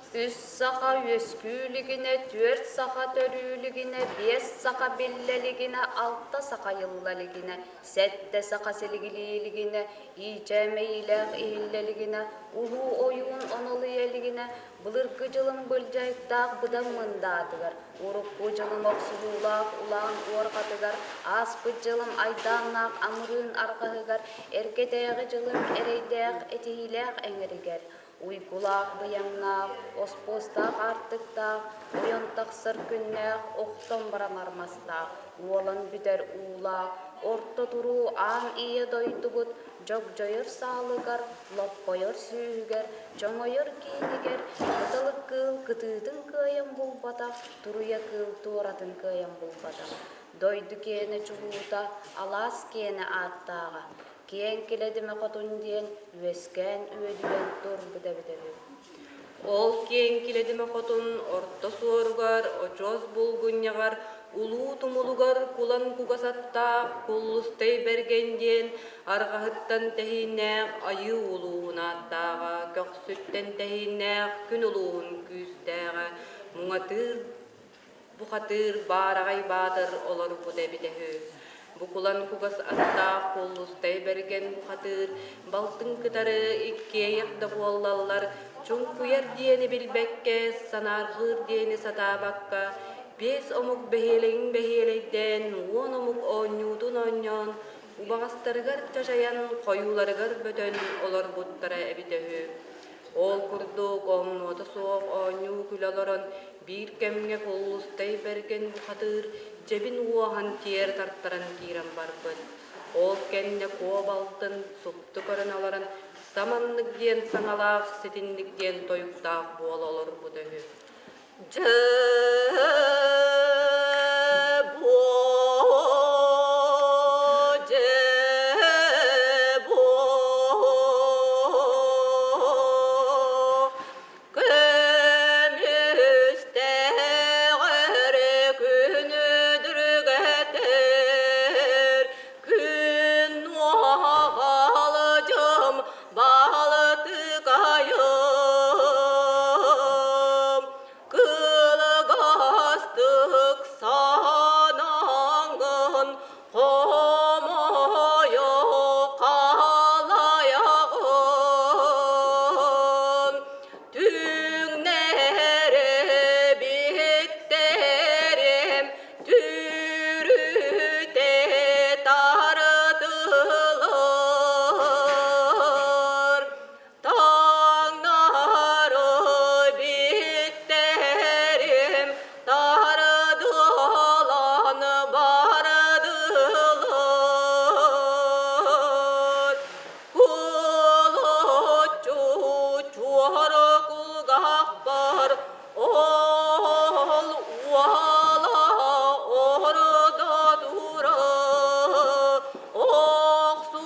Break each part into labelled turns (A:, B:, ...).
A: Үс саха үөскүү илигинэ, түөрт саха төрүү илигинэ, биэс саха биллэ илигинэ, алта саха айылла илигинэ, сэттэ саха силигилии илигинэ, иичээ мэйиилээх иһиллэ илигинэ, улуу ойуун онолуйа илигинэ, былыргы дьылым былдьаһыктаах быдан мындаатыгар, урукку дьылым охсуһуулаах улаан уорҕатыгар, ааспыт дьылым айдааннаах амырыын арҕаһыгар, эргэтээҕи дьылым эрэйдээх этиһиилээх эҥэригэр, уйгулаах быйаҥнаах, оспуостаах аартыктаах, ойон тахсар күннээх, охтон барамар мастаах, уолан бүтэр уулаах, орто туруу аан ийэ дойдубут дьогдьойор саалыгар, лоппойор сүүһүгэр, чоҥойор киинигэр, кыталык кыыл кытыытын кыайан булбатах, туруйа кыыл туоратын кыайан булбатах, дойду киэнэ чулуута, алаас киэнэ ааттааҕа, Киэҥ Килэдимэ Хотун диэн үөскээн үөдүйэн турбут эбитэ үһү.
B: Ол киэҥ Килэдимэ Хотун орто суоругар, очуос булгунньаҕар, улуу тумулугар кулан кугас аттаах Куллустай Бэргэн диэн арҕаһыттан тэһииннээх Айыы улууһун ааттааҕа, көхсүттэн тэһииннээх Күн улууһун күүстээҕэ, муҥатыыр Бухатыыр баараҕай баатыр олорбута эбитэ үһү. Букулан кугас аттаах Куллустай Бэргэн бухатыыр балтын кытары иккиэйэх да буоллаллар, чуҥкуйар диэни билбэккэ, санаарҕыыр диэни сатаабакка, биэс омук бэһиэлэйин бэһиэлэйдээн, уон омук оонньуутун оонньоон, убаҕастарыгар чачайан, хойууларыгар бөтөн олорбуттара эбитэ үһү. Ол курдук омнуота суох оонньуу-күлэ олорон биир кэмҥэ Куллустай Бэргэн бухатыыр дьэбин уоһан тиэрэ тартаран киирэн барбыт. Ол кэннэ куо балтын супту көрөн олорон саманнык диэн саҥалаах, ситинник диэн тойуктаах буола олорбута үһү.
C: Дьэ буо, дьэ буо, Көмүстэҕэр күнүдүргэтэр күн уоҕалдьым балтыкайым кылгастык санаҥын хомойо халайаҕын Түҥнэри биттэрим түрүтэ тардылар Таҥнары биттерим тардылан бардылар Кулуччу чуор кулгаахпар ол уола ордо тура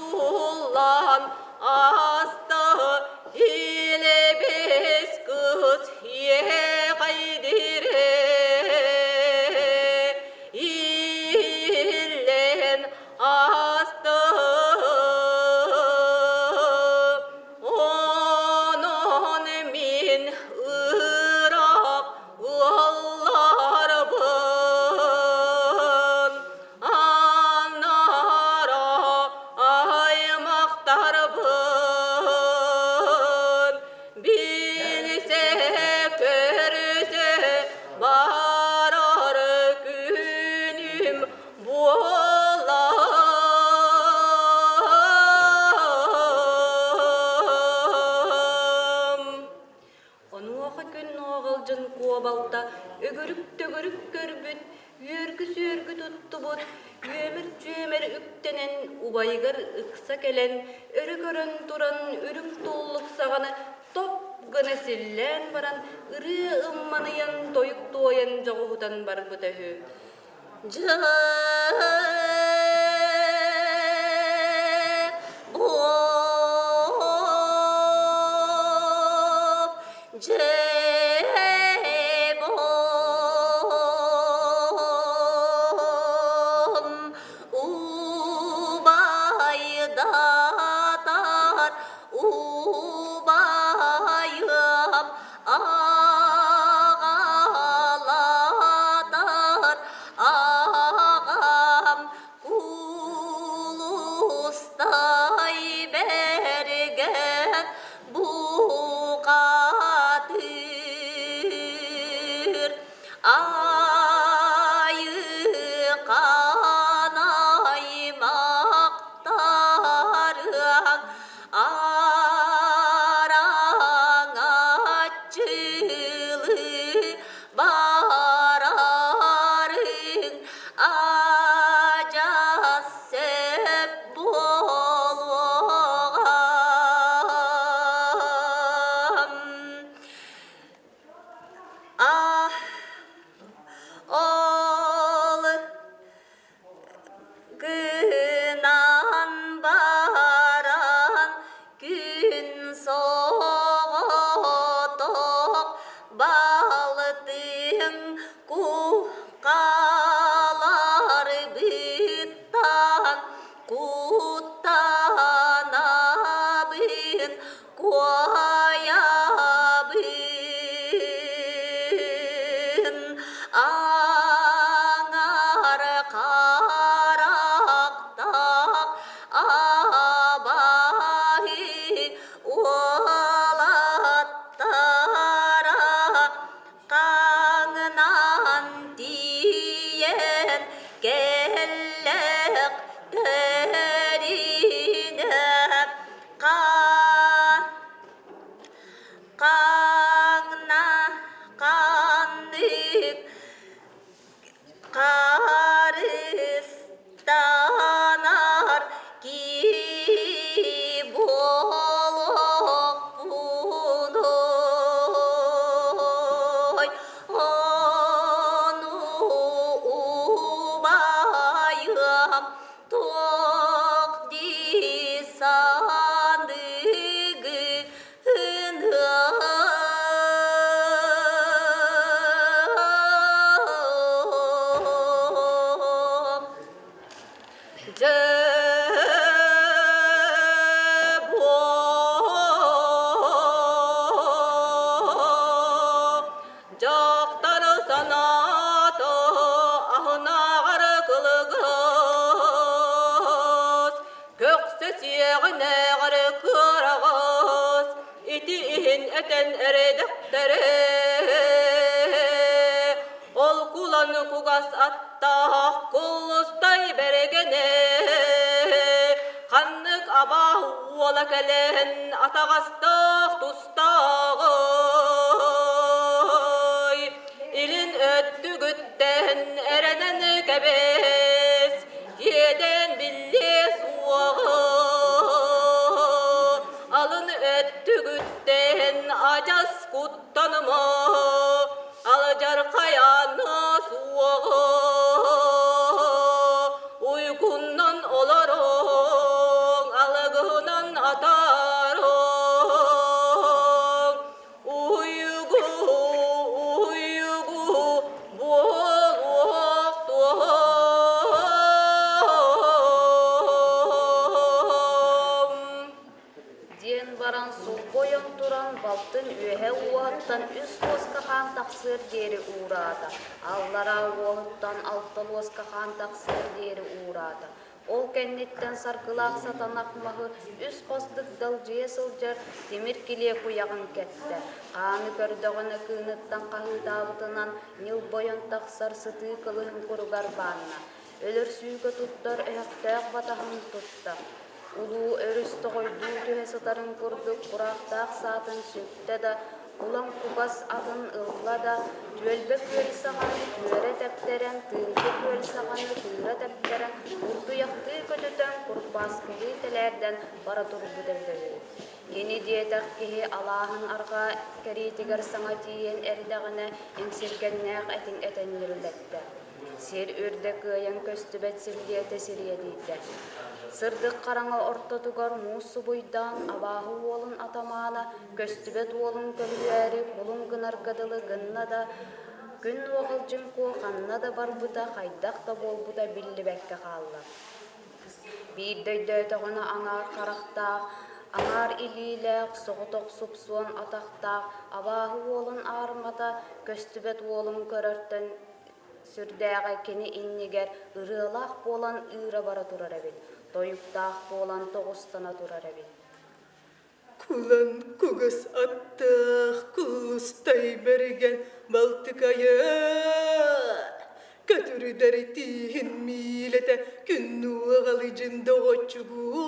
C: охсуллан аста илэбис кыс иэхэйдире Иллэн аста онон мин ыраах ыалларбын анара аймахтарбын билсэ көрсө барар күнүм буолам.
B: Онуоха күн нуоҕалдьын куобалта өгүрүк-төгүрүк көрбүт, үөргү-сүөргү туттубут, үөмэр-чүөмэр үктэнэн убайыгар ыкса кэлэн, өрө көрөн туран үрүҥ туллук саҕаны топ гына силлээн баран ырыа ымманыйан тойук туойан дьоҕуһутан барбыта үһү.
C: Дьэ, дьэ, убайдатар убайым.
B: Өстөөҕүнээҕэр кыараҕас, ити иһин этэн эрэдэхтэрэ. Ол кулан кугас аттаах Куллустай бэргэнэ ханнык абааһы уола кэлэн атаҕастаах тустааҕый илин өттүгүттэн эрэнэн кэбис иэдээн биллиэ суоҕа алын өттүгүттэн адьас куттаныма алдьархай аана суоҕа уйгуннан олороҥ алгыһынан атаарыҥ уйгу уйгу буолуохтуом.
A: Диэн баран сулбойон туран балтын үөһэ уоһуттан үс луоска хаан тахсыар диэри уураата, аллараа уоһуттан алта луоска хаан тахсыар диэри уураата. Ол кэнниттэн саргылаах сатанах маһы үс хос дыгдалдьыйа сылдьар тимир килиэ куйаҕын кэттэ. Хааны көрдөҕүнэ кыыныттан хаһыытаабытынан ньылбойон тахсар сытыы кылыһын куругар баанна. Өлөрсүүгэ туттар өһөхтөөх батаһын тутта. Улуу өрүс тоҕойдуу түһэ сытарын курдук кураахтаах саатын сүктэ да, улам кугас атын ылла да, түөлбэ күөл саҕаны түөрэ тэптэрэн, тыыҥкы күөл саҕаны тыыра тэптэрэн, куртуйахтыы көтүтэн, курбааскылыы тэлээрдэн бара турбут эбитэ үһү. Кини диэтэх киһи алааһын арҕаа кэриитигэр саҥа тиийэн эрдэҕинэ, иҥсиргэннээх этиҥ этэн ньирилэттэ. Сир үрдэ кыайан көстүбэт силлиэтэ сириэдийдэ. Сырдык хараҥа ортотугар муус субуйдаан абааһы уолун атамаана көстүбэт уолун көлүйээри кулун гынарга дылы гынна да, күн Уоҕалдьын Куо ханна да барбыта, хайдах да буолбута биллибэккэ хаалла. Биирдэ өйдөөтөҕүнэ аҥаар харахтаах, аҥаар илиилээх, соҕотох супсуон атахтаах абааһы уолун аармата көстүбэт уолун көрөртөн сүрдээҕэ кини иннигэр ырыалаах буолан ыыра бара турар эбит, тойуктаах буолан тоҕустана турар эбит.
D: Кулан кугас аттаах кулустай бэргэн балтыкайа көтүрүдэр тииһин миилэтэ күннуоҕалыдьын доҕоччугуо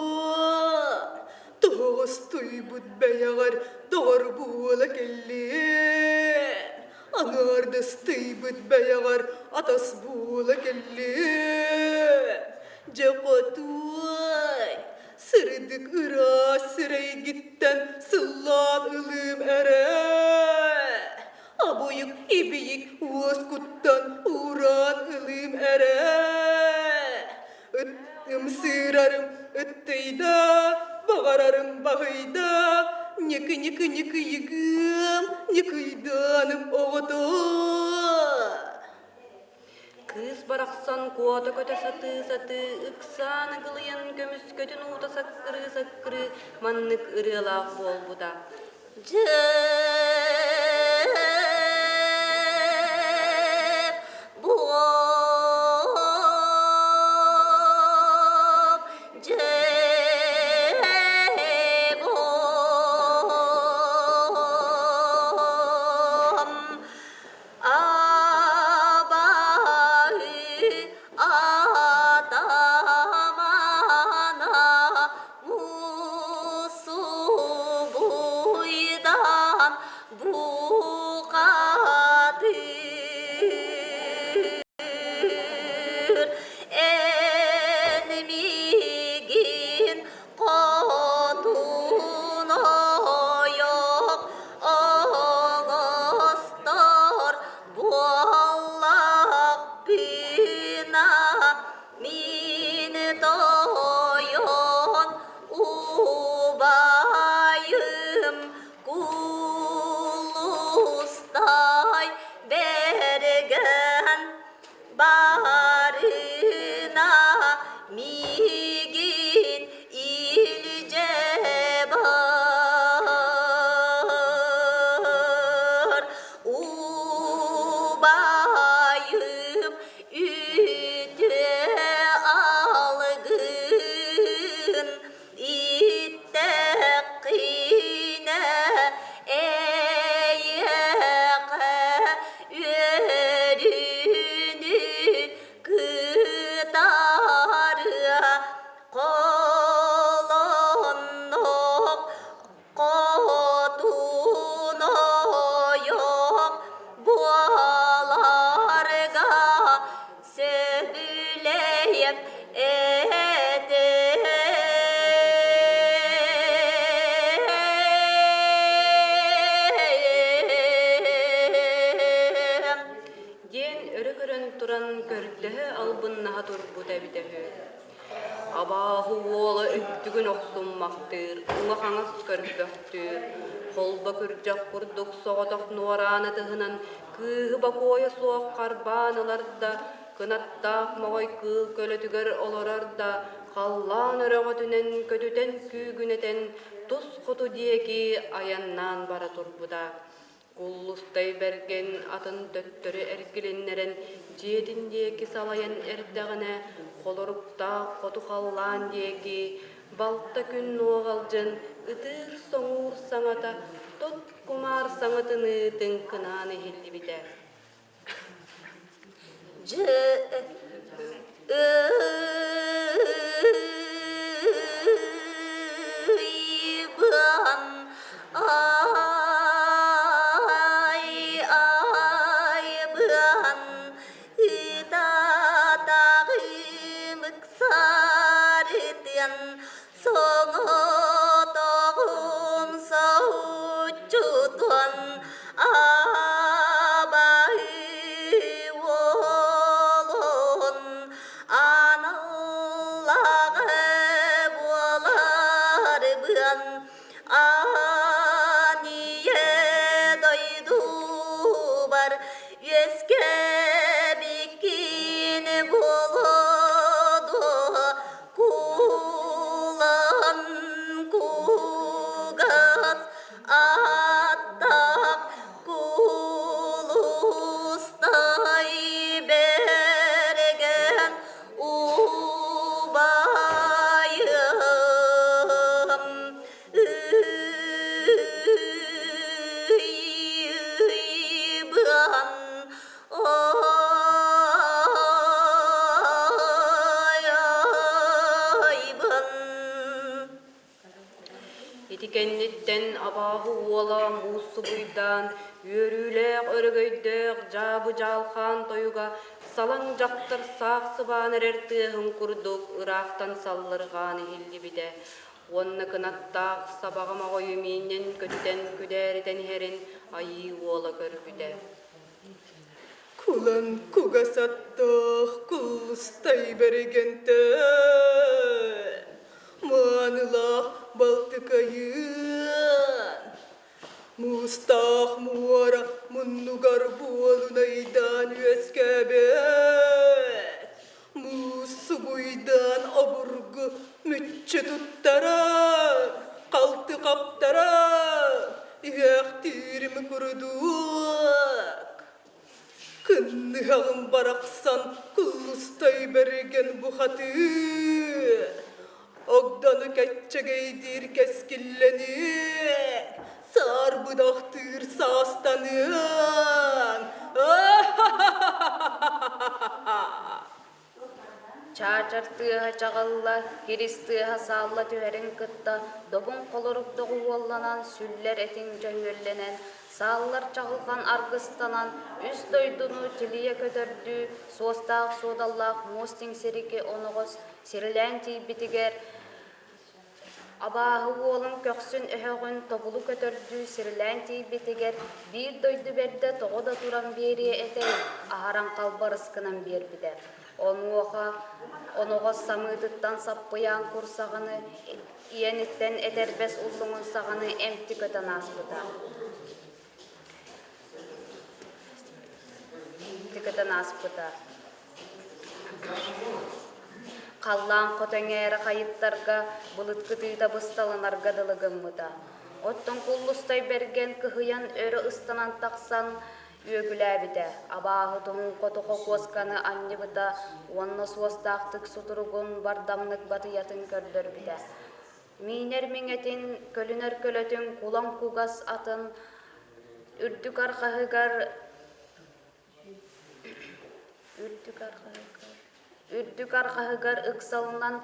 D: тоһоҕостуйбут бэйэҕэр доҕор буола кэллиэн Аҥаардастыйбыт бэйэҕэр атас буола кэллиэ. Дьэ хотуой, сырдык ыраас сирэйгиттэн сыллаан ылыым эрэ. Абыйык ибийик уоскуттан уураан ылыым эрэ. Ыт ымсыырарым ыттыйда, баҕарарым баһыйда, ньыкы-ньыкы-ньыкыйыгым, ньыкыйдааным оҕото.
B: Кыыс барахсан куота көтө сатыы-сатыы, ыксаан ыгылыйан көмүскэтин уута саккырыы-саккырыы маннык ырыалаах буолбута.
C: Дьэ, Атамана мусубуйдан.
B: көрдөһө албыннаһа турбута эбитэ үһү. Абааһы уола өттүгүн охсуммахтыыр, уҥа-хаҥас көрбөхтүүр, холбо күрдьэх курдук соҕотох нуораан ытыһынан кыыһы бокуойа суох харбаан ылар да, кынаттаах моҕой кыыл көлөтүгэр олорор да, халлаан өрөҕөтүнэн көтүтэн күүгүнэтэн тус хоту диэки айаннаан бара турбута. Куллустай Бэргэн атын төттөрү эргилиннэрэн дьиэтин диэки салайан эрдэҕинэ, холоруктаах хоту халлаан диэки балта күн нуоҕалдьын ытыыр-соҥуур саҥата тот кумаар саҥатыныы тыҥкынаан иһиллибитэ.
C: Дьыйбан ай айбан ытатаҕым ыксарытыан Соҕотоҕун соһуччутун абаһыы уолун аналлааҕы буоларбын аан ийэ дойдубар үөскээбиккин буолуо дуо Кулан кугас аттаах кулустай бэргэн убайым ыйбыан
B: Ити кэнниттэн абааһы уола муус субуйдаан, үөрүүлээх өрөгөйдөөх дьаабы дьаалхаан тойуга салаҥ дьахтар саах сыбаан эрэр тыаһын курдук ыраахтан саллырҕаан иһиллибитэ уонна кынаттаах сабаҕа моҕойу миинньэн көтүтэн күдээритэн иһэрин айыы уола көрбүтэ.
D: Кулан кугас аттаах куллустай бэригэнтэ маанылаах балтыкайыан муустаах муора муннугар буолунайдаан үөскээбэт муус субуйдаан обургу мүччү туттара халты хаптара иһээхтиирим курдук Кынныһаҕым барахсан куллустай бэргэн бухатыы Огдону кэччэгэйдиир кэскиллэниэҥ, саарбыдахтыыр саастаныаҥ.
A: Чаачар тыаһа чаҕылла, кирис тыаһа саалла түһэрин кытта добун холорук доҕуһуолланан, сүллэр этиҥ дьөһүөллэнэн, сааллар чаҕылҕан аргыстанан, үс дойдуну тилийэ көтөрдүү, суостаах-суодаллаах муос тиҥсирики оноҕос сирилээн тиийбитигэр, Абааһы уолун көхсүн өһөҕүн тобулу көтөрдүү сирилээн тиийбитигэр биир дойду бэрдэ тоҕо да туран биэриэ этэй, аһаран халбарыс гынан биэрбитэ. Онуоха оноҕос самыытыттан саппыйаан курсаҕыны, иэниттэн этэрбэс уллуҥун саҕаны эмти көтөн ааспыта. Көтөн ааспыта. Халлаан хото эҥээрэ хайыттарга, былыт кытыыта бысталанарга дылы гыммыта. Оттон Куллустай Бэргэн кыһыйан өрө ыстанан тахсан үөгүлээбитэ, абааһы туһун хоту хокуосканы анньыбыта уонна суостаахтык сутуругун бардамнык батыйатын көрдөрбүтэ. Миинэр миҥэтин, көлүнэр көлөтүн кулан кугас атын үрдүк арҕаһыгар Үрдүк арҕаһыгар, үрдүк арҕаһыгар ыксалынан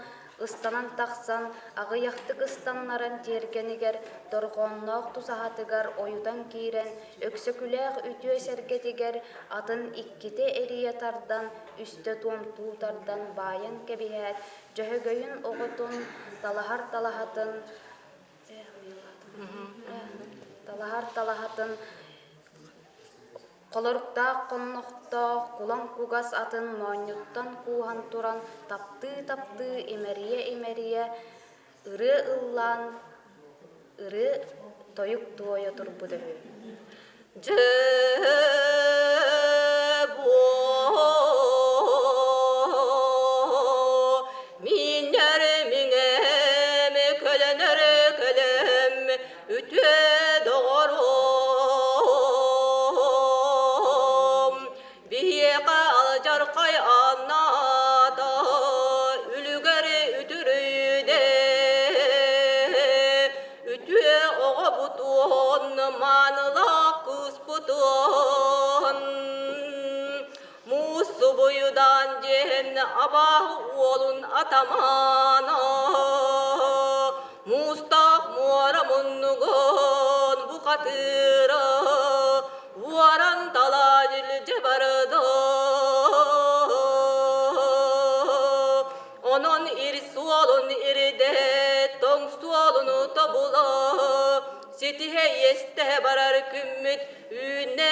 A: ыстанан тахсан, аҕыйахтык ыстаннаран тиэргэнигэр дорҕоонноох тусаһатыгар ойутан киирэн, Өксөкүлээх үтүө сэргэтигэр атын иккитэ эрийэ тардан, үстэ туомтуу тардан баайан кэбиһээт, Дьөһөгөйүн оҕотун талаһар талаһатын талаһар талаһатын. Холоруктаах хоннохтоох кулан кугас атын моонньуттан кууһан туран таптыы-таптыы имэрийэ-имэрийэ ырыа ыллаан ырыа тойук туойа турбут үһү.
B: Дьэ буо мииннэр миҥэм көлөнөр көлөм үтүө доҕорум биһиэхэ алдьархай аннаата үлүгэр үтүрүйдэ үтүө оҕобутун маанылаах кыыспытын муус субуйудаан диэн абааһы уолун атамаана муустаах муора муннугун бухатыыра уоран талаан илдьэ барда. Онон ир суолун ирдэ, тоҥ суолуну тобула, ситиһэ иэстэһэ барар күммүт үүннэ.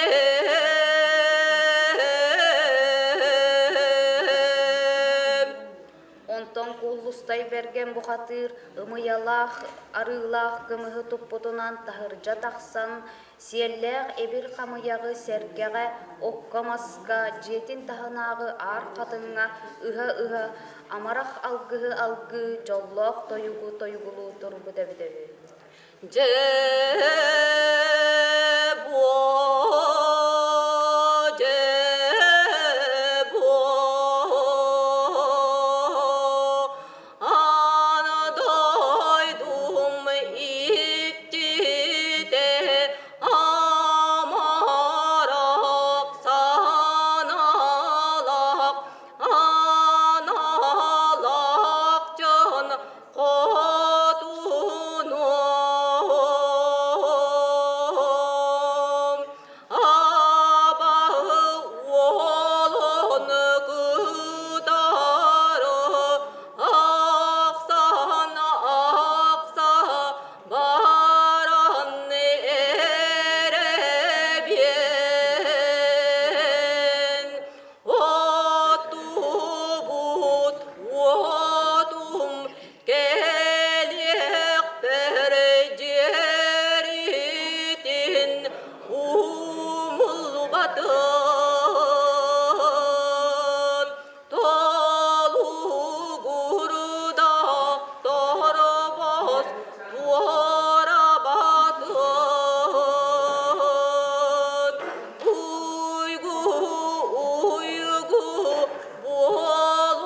A: Онтон Куллустай Бэргэн бухатыыр ымыйалаах арыылаах кымыһы туппутунан таһырдьа тахсан, сиэллээх эбир хамыйаҕы сэргэҕэ, окко-маска, дьиэтин таһынааҕы аар хатыҥҥа ыһа-ыһа амарах алгыһы алгыы, дьоллоох тойугу тойугулуу турбут эбитэ үһү.
B: Дьэ буо, дьэ буо, ана дойдум иччитэ амарах санаалаах аналаах дьон Хотунум абаһы уолун кытары ахсан ахса баран эрэбиэн Отубут уотум кэлиэхпэр дьиэритин умуллубатын толугурдах торбос туорабатын уйгу уйгу буолуохтуом.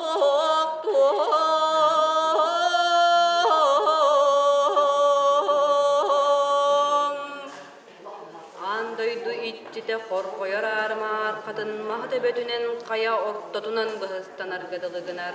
B: Аан дойду иччитэ хорҕойор аарымаар хатын маһа төбөтүнэн хайа ортотунан быһыстанарга дылы гынар.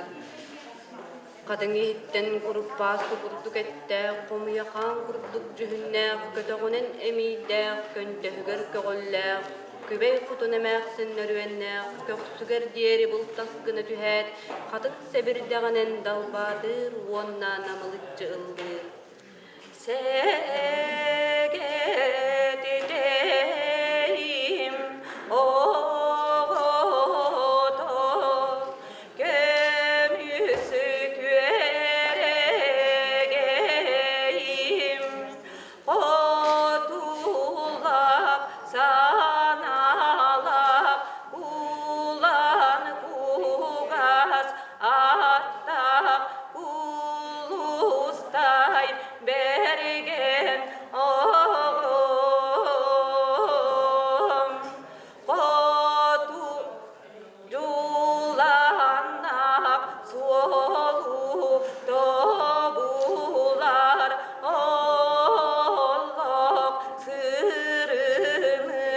B: Хатыҥ иһиттэн куруппааскы курдук эттээх, хомуйахаан курдук дьүһүннээх, көтөҕүнэн эмиийдээх, көнтөһүгэр көҕүллээх, күбэй хотун эмээхсин нөрүөннээх, көхсүгэр диэри былтас гына түһээт, хатыҥ сэбирдэҕинэн далбаатыыр уонна намылыччы ыллыыр. Сэгэтитэйим оҕото көмүс күөрэгэйим хотулап саналап кулан кугас аттаах кулустай бэргэн оҕом хоту дьулааннаах суолу тобулар олох сырыны.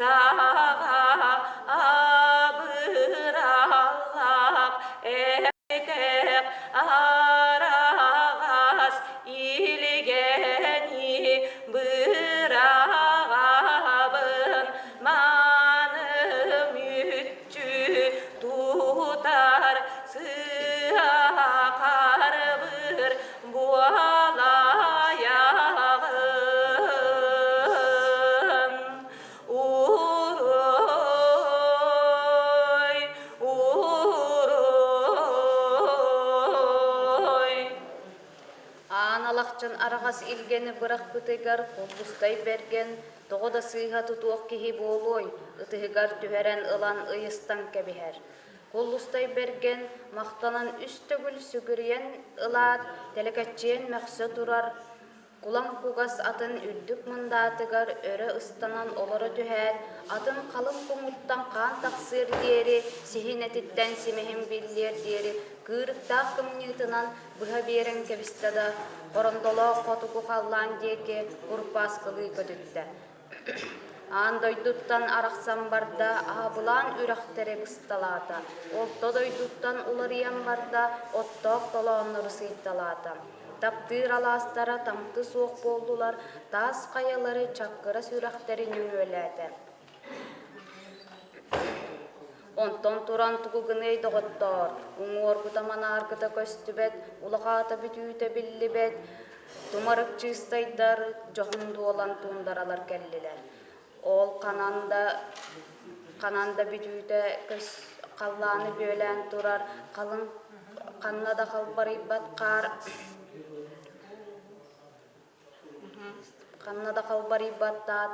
B: Саҕа абыраллаах этэх араҕас илгэни быраҕабын маным мүччү тутар сыа-харбыр буолайаҕын. Уруй, уруй.
A: Аан Алахчын араҕас илгэни бырахпытыгар Куллустай Бэргэн тоҕо да сыыһа тутуох киһи буолуой, ытыһыгар түһэрэн ылан ыйыстан кэбиһэр. Куллустай Бэргэн махтанан үс төгүл сүгүрүйэн ылаат, тэлэкэччийэн мөхсө турар Кулан кугас атын үрдүк мындаатыгар өрө ыстанан олоро түһээт, атын халыҥ куҥуттан хаан тахсыар диэри, сиһин этиттэн симэһин биллиэр диэри кыырыктаах кымньыытынан быһа биэрэн кэбистэ да, хорондолоох хотугу халлаан диэки курупааскылыы көтүттэ. Аан дойдуттан арахсан барда, аһабылаан үрэхтэри бысталаата, орто дойдуттан уларыйан барда, оттоох толооннору сыйталаата. Таптыыр алаастара тамты суох буоллулар, таас хайалары чаккыра сүрэхтэри нөҥүөлээтэ. Онтон туран тугу гыныай доҕоттоор, уҥуоргута манааргыта көстүбэт, улахаата бүтүүтэ биллибэт, тумарык чыыстайдар дьоһун дуолан туундаралар кэллилэр. Ол ханан да ханан да бүтүүтэ көс халлааны бүөлээн турар халыҥ ханна да халбарыйбат хаар Ханна да халбарыйбаттаат,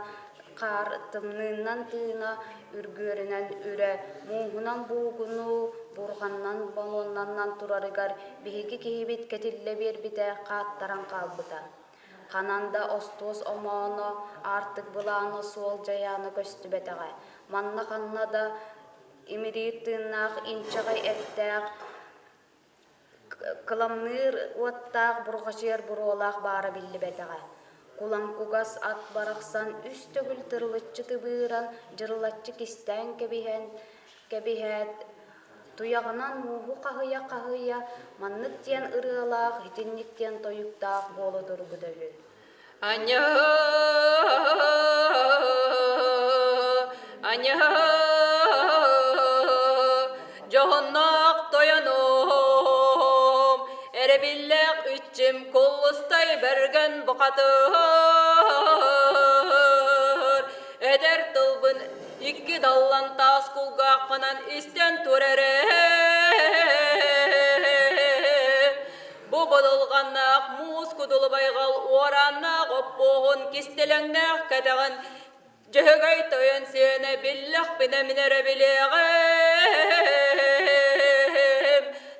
A: хаар тымныыннан тыына, үргүөрүнэн үрэ, мууһунан буугунуу, бурҕаннан болуоннанан турарыгар биһиги киһибит кэтиллэ биэрбитэ хааттаран хаалбыта. Ханан да остуос омооно, аартык былаана суол дьайаана көстүбэтэҕэ. Манна ханна да имириир тыыннаах инчэҕэй эттээх Кыламныыр уоттаах бурҕачыйар буруолаах баара биллибэтэҕэ. Кулаҥкугас ат барахсан үс төгүл тырылыччы тыбыыран, дьырылаччы кистээн кэбиһэн кэбиһээт, туйаҕынан мууһу хаһыйа-хаһыйа маннык диэн ырыалаах, итинник диэн тойуктаах буола турбута үһү.
B: Аньа, аньа, дьоһуннаах тойонум, эрэбиллээх үччүм куллустай бэргэн бухатыр, эдэр тылбын икки даллан таас кулгааххынан истэн тур эрэ. Бу бодолҕаннаах муус кудулу байҕал уорааннаах оппуоһун кистэлэҥнээх кэтэҕин Дьөһөгөй тойон сиэнэ биллэхпинэ мин эрэ билиэҕим,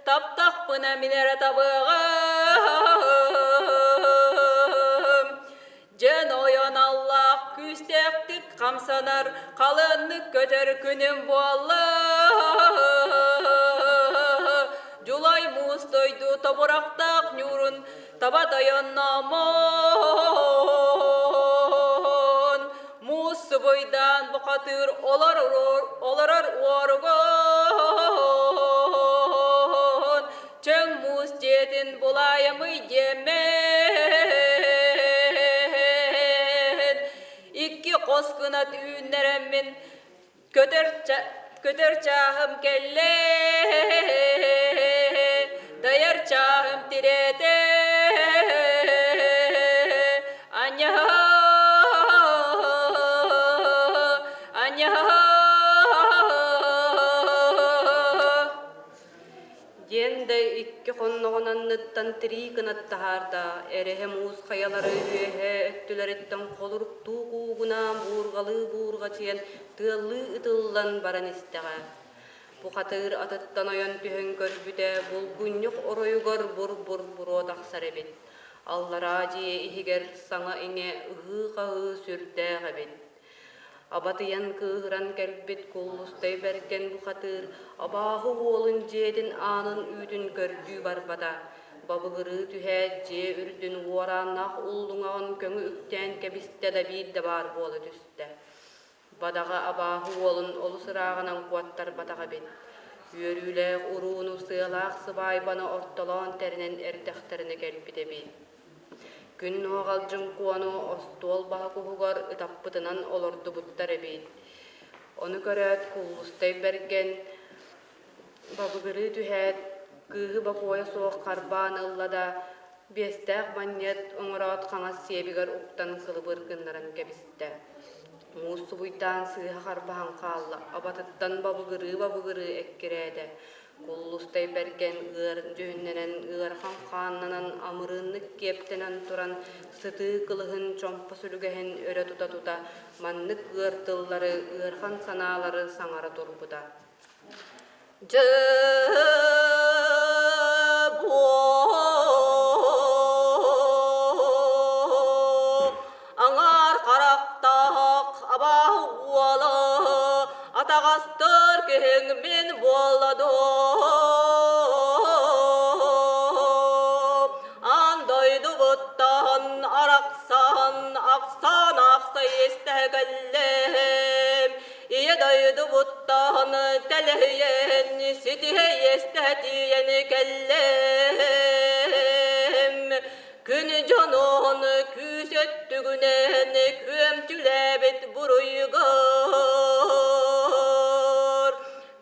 B: таптахпына мин эрэ табыаҕым. Дьэн ойон аллаах күүстээхтик хамсанар, халыаннык көтөр күнүм буолла. Дьулай муус дойду тобурахтаах ньуурун таба тойоннооммун. Муус субуйдаан бухатыыр олорор уоругун. Чөҥ муус дьиэтин булаайамый диэммин. Икки хос кынат үүннэрэммин көтөр, көтөр чааһым кэллэ, дайар чааһым тирээтэ. Аньа, аньа. Диэн да икки хонноҕун анныттан тирии кынат таһаарда, эрэһэ муус хайалары үөһэ өттүлэриттэн холоруктуу куугунаан буурҕалыы буурҕачыйан тыаллыы ытыллан баран истэҕэ. Бухатыыр атыттан ойон түһэн көрбүтэ, булгунньук оройугар бур-бур буруо тахсар эбит. Аллараа дьиэ иһигэр саҥа-иҥэ ыһыы-хаһыы сүрдээх эбит. Абатыйан кыыһыран кэлбит Куллустай Бэргэн бухатыыр абааһы уолун дьиэтин аанын үүтүн көрдүү барбата. Бабыгырыы түһээт дьиэ үрдүн уорааннаах уллуҥаҕын көҥү үктээн кэбистэ да биирдэ баар буола түстэ. Бадаҕа абааһы уолун олус ырааҕынан куоттарбатах эбит. Үөрүүлээх урууну сыалаах сыбаайбаны ортолоон тэринэн эрдэхтэринэ кэлбит эбит. Күн нуоҕалдьын Куону остуол баһа куһугар ытаппытынан олордубуттар эбит. Ону көрөөт Куллустай Бэргэн бабыгырыы түһээт, кыыһы бокуойа суох харбаан ылла да, биэстээх манньыат оҥороот хаҥас сиэбигэр уктан кылыбыр гыннаран кэбистэ. Муус субуйдаан сыыһа харбаһан хаалла, абатыттан бабыгырыы-бабыгырыы эккирээтэ. Куллустай Бэргэн ыар дьүһүннэнэн, ыарахан хааннанан, амырыыннык киэптэнэн туран, сытыы кылыһын чомпо сүлүгэһин өрө тута-тута маннык ыар тыллары, ыарахан санаалары саҥара турбута.
C: Дьэ аҥаар харахтаах абааһы уола атаҕастыыр киһиҥ мин буолла дуо? Аан дойдубуттан арахсан ахсаан ахса истэ кэллим Ийэ дойдубуттан тэлэһийэн ситиһэ иэстэ тиийэн кэллим. Күн дьонун күүс өттүгүнэн күөмтүлээбит буруйгар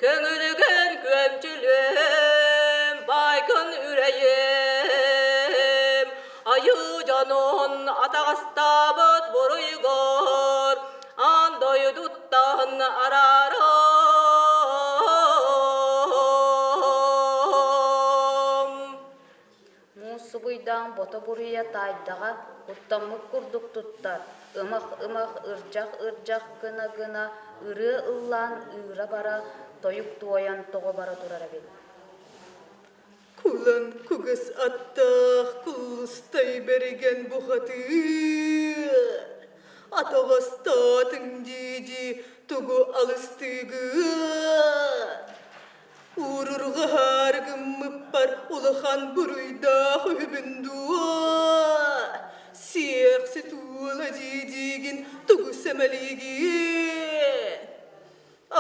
C: Көҥүлүгэн күөмчүлүөм, баайгын үрэйиэм, айыы дьонун атаҕастаабыт буруйгар аан дойдуттан араарам.
A: Муус субуйдаан бото буруйа таайдаҕа, куттаммыт курдук туттар, ымах-ымах, ырдьах-ырдьах гына-гына ырыа ыллаан ыыра бара, тойук туойан тоҕо бара турар эбит.
D: Кулан кугас аттаах куллустай бэригэн бухатыыр, атаҕастаатыҥ дии-дии тугу алыстыыгын? Уурурҕаһаары гыммыппар улахан буруйдаах үһүбүн дуо? Сиэхсит уола дии-диигин тугу сэмэлиигин?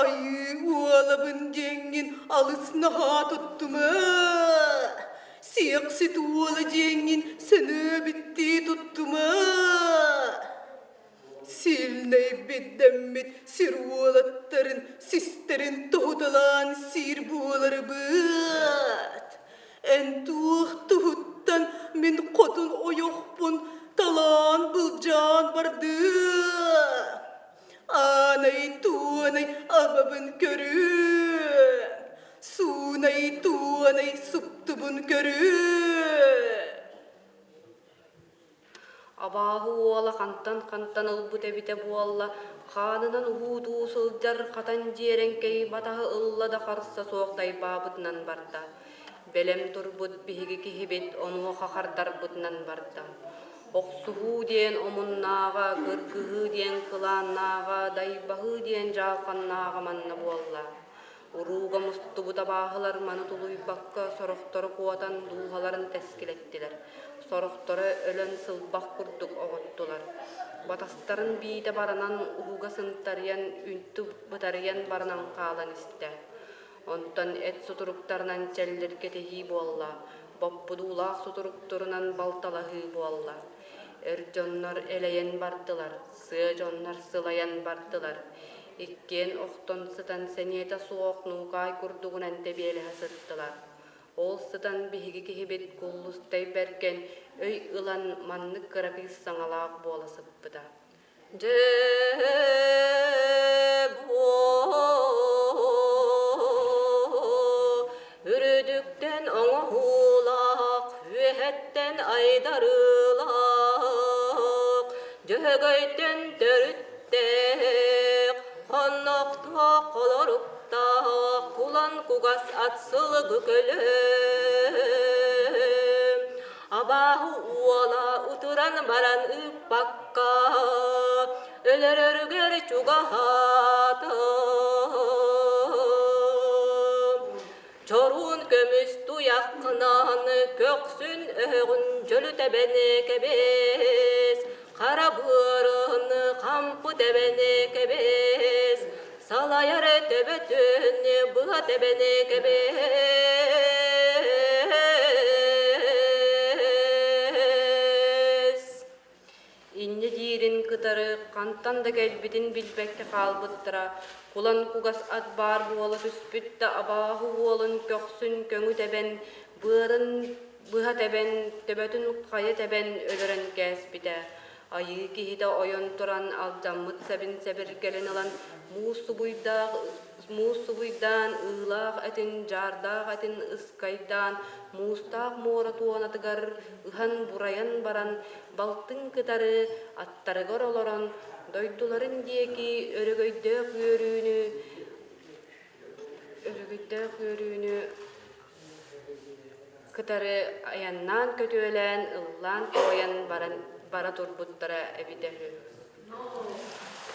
D: Айыы уолабын диэҥҥин алыс наһаа туттума. Сиэхсит уола диэҥҥин сэнээбиттии туттума. Сильнэйбит дэммит сир уолаттарын систэрин тоһуталаан сиир буоларыбыт. Эн туох туһуттан мин хотун ойохпун талаан былдьаан бардыа. Аанай-туонай абабын көрүө, суунай-туонай суптубун көрүө.
B: Абааһы уола хантан-хантан ылбыт эбитэ буолла, хаанынан уһуутуу сылдьар хатан дьиэрэҥкэй батаһы ылла да харса суох дайбаабытынан барда. Бэлэм турбут биһиги киһибит онуоха хардарбытынан барда. Охсуһуу диэн омуннааҕа, кыргыһыы диэн кылааннааҕа, дайбаһыы диэн дьаалханнааҕа манна буолла. Урууга мустубут абааһылар маны тулуйбакка сорохторо куотан дууһаларын тэскилэттилэр, сорохторо өлөн сылбах курдук оҕуттулар. Батастарын биитэ баранан уһуга сынтарыйан, үнтү бытарыйан баранан хаалан истэ. Онтон эт сутуруктарынан чэллиргэтиһии буолла, боппудуулаах сутуруктарынан балталаһыы буолла. Эр дьоннор элэйэн бардылар, сыа дьоннор сылайан бардылар. Иккиэн охтон сытан сэниэтэ суох нуукаай курдугунан тэбиэлэһэ сыттылар. Ол сытан биһиги киһибит Куллустай Бэргэн өй ылан маннык кыракый саҥалаах буола сыппыта.
C: Дьэ үрдүктэн оҥоһуулаах, үөһэттэн айдарыылаах, Дьөһөгөйтөн төрүттээх, хоннохтоох холоруктаах, кулан кугас ат сылгы көлө. Абааһы уола утуран баран ыыппакка, өлөрөрүгэр чугаһаата. Чоруун көмүс туйаххынан көхсүн өһөҕүн дьөлү тэбэн кэбис, хара быарын хампы тэбэн кэбис. Салайар төбөтүн быһа тэбэни кэбис.
B: Инньэ диирин кытары хантан да кэлбитин билбэккэ хаалбыттара, кулан кугас ат баар буола түспүт да абааһы уолун көхсүн көҥү тэбэн, быарын быһа тэбэн, төбөтүн хайа тэбэн өлөрөн кээспитэ. Айыы киһитэ ойон туран алдьаммыт сэбин сэбиргэлин ылан муус субуйдаах муус субуйдаан ыылаах этин, дьаардаах этин ыскайдаан муустаах муора туонатыгар ыһан-бурайан баран балтын кытары аттарыгар олорон дойдуларын диэки өрөгөйдөөх үөрүүнү өрөгөйдөөх үөрүүнү кытары айаннаан көтүөлээн, ыллаан-туойан баран бара турбуттара эбитэ үһү.